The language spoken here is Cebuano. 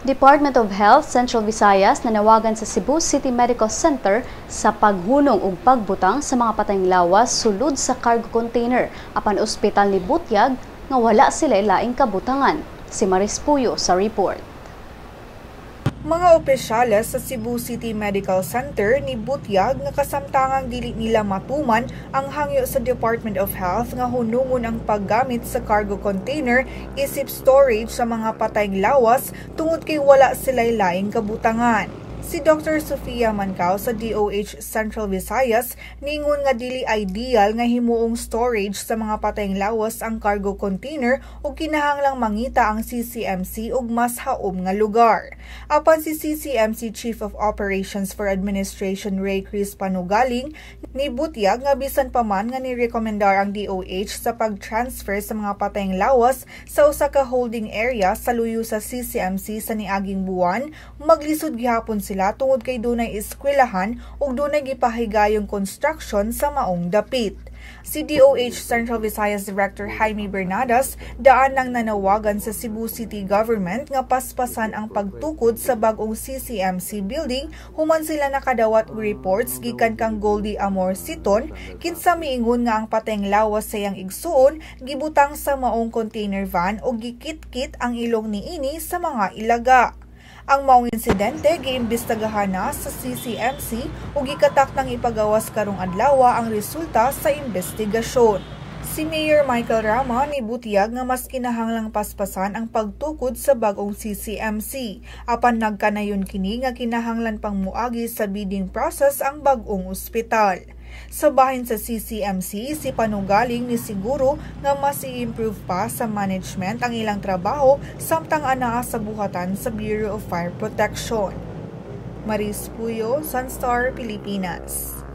Department of Health Central Visayas nanawagan sa Cebu City Medical Center sa paghunong ug pagbutang sa mga patayng lawas sulod sa cargo container, apan ospital nibutyag nga wala sila laing kabutangan. Si Maris Puyo sa report. Mga opisyales sa Cebu City Medical Center nibutyag nga kasamtangang dili nila matuman ang hangyo sa Department of Health nga hunungon ang paggamit sa cargo container isip storage sa mga patayng lawas tungod kay wala sila'y laing kabutangan. Si Dr. Sofia Mancao sa DOH Central Visayas niingon nga dili ideal nga himuong storage sa mga patayng lawas ang cargo container ug kinahanglang mangita ang CCMC og mas haom nga lugar. Apan si CCMC Chief of Operations for Administration Ray Chris Panugaling nibutyag nga bisan pa man nga nirekomendar ang DOH sa pag-transfer sa mga patayng lawas sa usa ka holding area sa luyo sa CCMC sa niaging buwan, maglisod gihapon sila tungod kay dunay eskwelahan ug dunay gipahigayong construction sa maong dapit. Si DOH Central Visayas Director Jaime Bernadas daan nang nanawagan sa Cebu City Government nga paspasan ang pagtukod sa bag-ong CCMC building human sila nakadawat og reports gikan kang Goldie Amor Siton, kinsa miingon nga ang patayng lawas sa iyang igsuon gibutang sa maong container van ug gikitkit ang ilong niini sa mga ilaga. Ang maong insidente giimbestigahan na sa CCMC ug gikatak nang ipagawas karong adlaw ang resulta sa investigasyon. Si Mayor Michael Rama nibutyag nga mas kinahanglang paspasan ang pagtukod sa bag-ong CCMC, apan nagkanayon kini nga kinahanglan pang muagi sa bidding process ang bag-ong ospital. Sa bahin sa CCMC, si Panugaling nisiguro nga mas i-improve pa sa management ang ilang trabaho samtang anaa sa buhatan sa Bureau of Fire Protection. Maris Puyo, Sunstar Pilipinas.